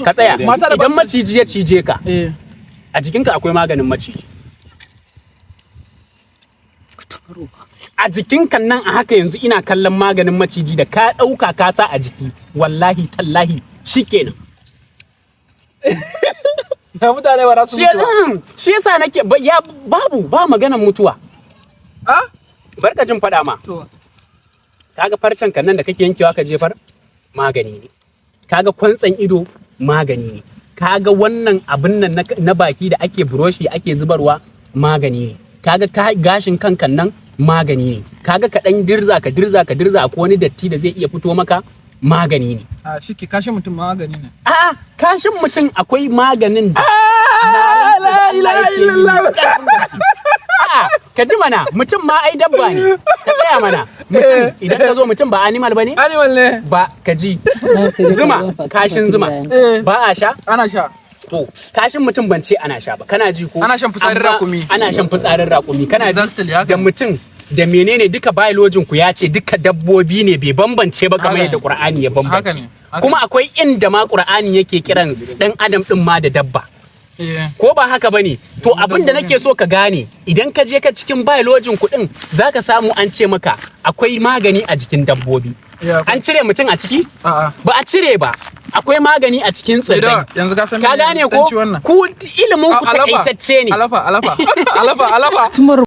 Ka tsaya. Mata da Idan maciji ya cije ka, a jikinka akwai maganin maciji. A jikinka nan a haka yanzu ina kallon maganin maciji da ka ɗauka ka sa a jiki, wallahi tallahi shikenan. Da mutane ba za su Shi mutu ba. Shi yasa nake ya babu ba maganan mutuwa. Ah? Barka jin faɗa ma. To. Kaga farcen kan nan da kake yankewa ka jefar, magani ne. Kaga kwantsan ido, magani ne. Kaga wannan abin nan na baki da ake buroshi ake zubarwa, magani ne. Kaga gashin kankan nan, magani ne. Kaga ka dan dirza, ka dirza, ka dirza, akwai wani datti da zai iya fito maka, magani ne. A shi ke kashin mutum magani ne. A'a, kashin mutum akwai maganin da La ilaha illallah. A'a, ka ji mana, mutum ma ai dabba ne. Ka tsaya mana. Mutum, idan ka zo, mutum ba animal bane? Animal ne. Ba ka ji. Zuma, kashin zuma. Ba a sha? Ana sha. To, kashin mutum ban ce ana sha ba. Kana ji ko? Ana shan fitsarin Amma raƙumi. Ana shan fitsarin raƙumi. Kana ji? Exactly, haka Da ne. mutum da menene duka, biology ku ya ce duka dabbobi ne, bai bambance ba kamar Haka ne. yadda Qur'ani ya bambance. Haka ne, haka. Kuma akwai inda ma Qur'ani yake kiran dan adam din ma da dabba. Ko ba haka bane? To, abin da nake so ka gane, idan ka je ka cikin biology kuɗin, zaka samu an ce maka akwai magani a jikin dabbobi. An cire mutum a ciki? A'a. Ba a cire ba. Akwai magani a cikin tsirrai. Idan yanzu ka san Ka mene gane yanzu ko? dan ci wannan. Ku ilimin ku Alafa, takaitacce ne. Alafa, alafa, alafa, alafa. Tumar.